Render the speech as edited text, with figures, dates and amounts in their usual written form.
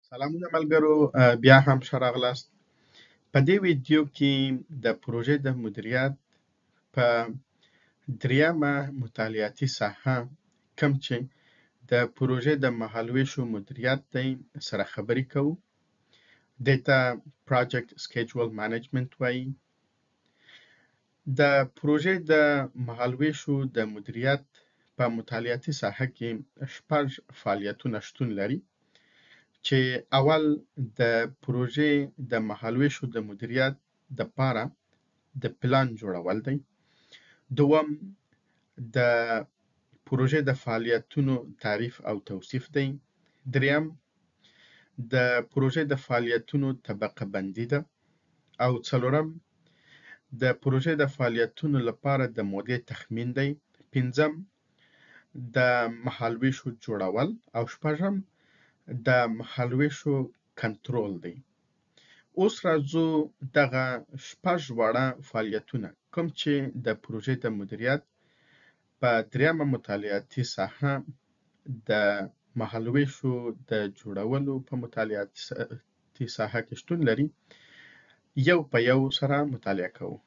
سلامونه ملګرو، بیا هم ښه راغلاست. په دې ویډیو کې د پروژې د مدیریت په دریمه مطالعاتي ساحه، کوم چې د پروژې د مهالویشو مدیریت دی، سره خبرې کوو. دې ته Project Schedule Management وایي. د پروژې د مهالویشو د مدیریت په مطالعاتي ساحه کې شپږ فعالیتونه شتون لري، چې اول د پروژې د مهالویشو د مدیریت د پاره د پلان جوړول دی، دوم د پروژې د فعالیتونو تعریف او توصیف دی، دریم د پروژې د فعالیتونو طبقه بندي ده، او څلورم د پروژې د فعالیتونو لپاره د مودې تخمین دی، پنځم د مهالویشو جوړول، او شپږم د مهالویشو کنټرول دی. اوس راځو دغه شپږ واړه فعالیتونه، کوم چې د پروژې د مدیریت په دریمه مطالعاتي ساحه د مهالویشو د جوړولو په مطالعاتي ساحه کې شتون لري، یو په یو سره مطالعه کوو.